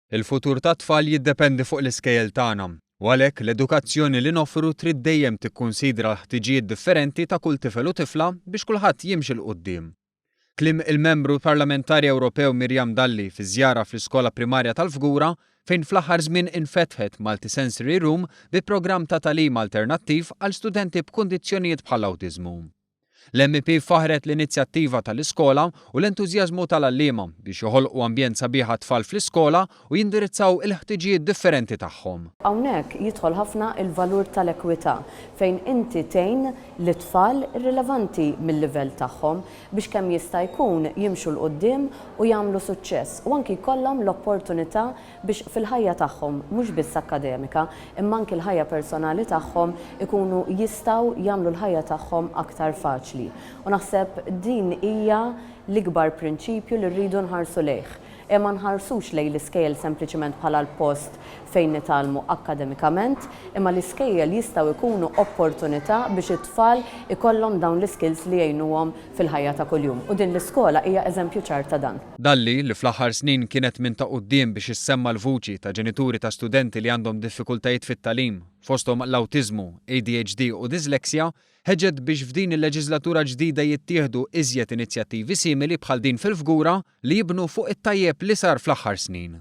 Il-futur tat-tfal jiddependi fuq l-iskejjel tagħna u għalhekk l-edukazzjoni li noffru trid dejjem tikkunsidra l-ħtiġijiet differenti ta' kull tifel u tifla biex kulħadd jimxi 'l quddiem. Kliem il-Membru Parlamentari Ewropew Miriam Dalli fi żjara fl-iskola primarja tal-Fgura fejn fl-aħħar żmien infetħet multi-sensory room bi programm ta' tagħlim alternattiv għal studenti b'kundizzjonijiet bħall-awtiżmu. L-MEP faħħret l-inizjattiva tal-iskola u l-entużjażmu tal-għalliema biex joħolqu ambjent sabiħ għat-tfal fl-iskola u jindirizzaw il-ħtiġijiet differenti tagħhom. Hawnhekk jidħol ħafna l-valur tal-ekwità, fejn inti tgħin lit-tfal irrilevanti mil-livell tagħhom biex kemm jista' jkun jimxu 'l quddiem u jagħmlu suċċess u anki jkollhom l-opportunità biex fil-ħajja tagħhom, mhux biss akkademika, imma anki l-ħajja personali tagħhom ikunu jistgħu jagħmlu l-ħajja tagħhom aktar faċli. U naħseb din hija l-ikbar prinċipju li rridu nħarsu lejh. E ma nħarsux lejn l-iskejjel sempliċiment bħala l-post fejn nitgħallmu akkademikament, imma l-iskejjel jistgħu jkunu opportunità biex it-tfal ikollhom dawn l-iskills li jgħinuhom fil-ħajja ta' kuljum. U din l-iskola hija eżempju ċar ta' dan. Dalli, li fl-aħħar snin kienet minn ta' quddiem biex issemma' l-vuċi ta' ġenituri ta' studenti li għandhom diffikultajiet fit-tagħlim, fosthom l-awtiżmu, ADHD u dyslexia, ħeġġet biex f'din il-leġiżlatura ġdida jittieħdu iżjed inizjattivi simili bħal din fil-Fgura li jibnu fuq it-tajjeb li sar fl-aħħar snin.